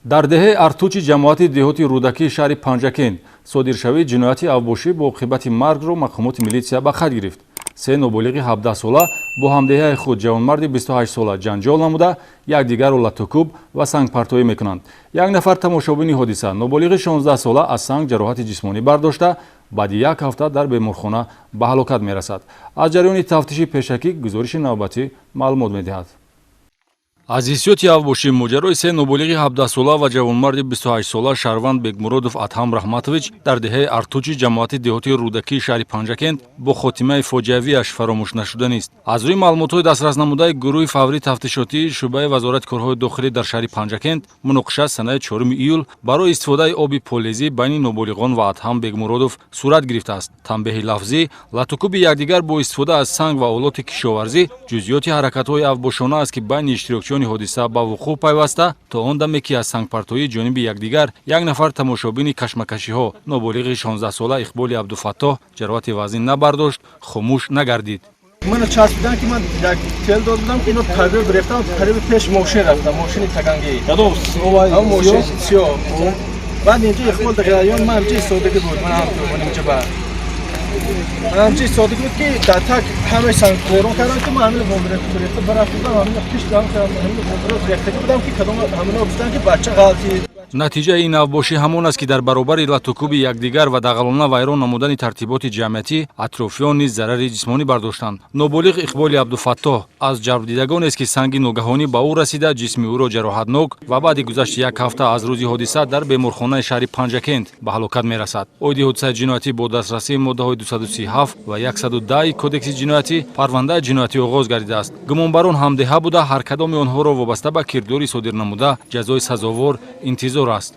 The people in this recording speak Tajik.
Дар деҳаи Артучи ҷамоати деҳоти Рӯдакии шаҳри Панҷакент содиршавии ҷинояти авбошӣ бо оқибати маргро мақомоти милитсия ба қайд гирифт. Се ноболиғи 17-сола бо ҳамдеҳаи худ, ҷавонмарди 28-сола, ҷанҷол намуда, якдигарро латукӯб ва сангпартоӣ мекунанд. Як нафар тамошобини ҳодиса, ноболиғи 16-сола, аз санг ҷароҳати ҷисмонӣ бардошта, баъди як ҳафта дар беморхона ба ҳалокат мерасад. Аз ҷараёни тафтиши пешакӣ гузориши навбатӣ маълумот медиҳад. Аз ҳиссиёти авбошӣ моҷарои се ноболиғи 17-сола ва ҷавонмарди 28-сола, шаҳрванд Бекмуродов Адҳам Раҳматович, дар деҳаи Артучи ҷамоати деҳоти Рӯдакии шаҳри Панҷакент бо хотимаи фоҷиавиаш фаромӯшнашуданист. Аз рӯи маълумотҳои дастраснамудаи гурӯҳи фаврии тафтишотии шӯъбаи Вазорати корҳои дохилӣ дар шаҳри Панҷакент, муноқиша санаи 4 июл барои истифодаи оби полезӣ байни ноболиғон ва Адҳам Бекмуродов сурат гирифтааст. Танбеҳи лафзӣ, латукӯби якдигар бо истифода аз санг ва олоти кишоварзӣ ҷузъиёти ҳаракатҳои авбошона аст, ки байни иштирокчиёни ҳодиса ба вуқӯъ пайваста, то он даме ки аз сангпартоии ҷониби якдигар як нафар тамошобини кашмакашиҳо, ноболиғи 16-сола Иқболи Абдуфаттоҳ, ҷароҳати вазнин набардошт, хомӯш нагардид. Мана часпидан, ки ман як тел дод будам, ки ино қариб рефтам, қариби пеш мошин рафтам, мошини тагангӣ, мошин сиёҳ. Баъд инҷо Иқбол дағаён, ман ҳамҷа истодагӣ буд, ман ҳам инҷа ба ман ҳамҷа истодагӣ буд, ки дар так ҳамаи сангвайрон кардам, ки ман ҳамин рехта барафтам, ҳамин пиш ҳамин рехтагӣ будам, ки кадом ҳамино гуфтан, ки бача ғалти. Натиҷаи ин авбошӣ ҳамон аст, ки дар баробари латукӯби якдигар ва дағалона вайрон намудани тартиботи ҷамъиятӣ, атрофиён низ зарари ҷисмонӣ бардоштанд. Ноболиғ Иқболи Абдуфаттоҳ аз ҷарбдидагонест, ки санги ногаҳонӣ ба ӯ расида, ҷисми ӯро ҷароҳатнок ва баъди гузашти як ҳафта аз рӯзи ҳодиса дар беморхонаи шаҳри Панҷакент ба ҳалокат мерасад. Оиди ҳодисаи ҷиноятӣ бо дастрасии моддаҳои 237 ва 110 Кодекси ҷиноятӣ парвандаи ҷиноятӣ оғоз гардидааст. Гумонбарон ҳамдеҳа буда, ҳар кадоми онҳоро вобаста ба кирдори содирнамуда ҷазои сазовор интизор аст.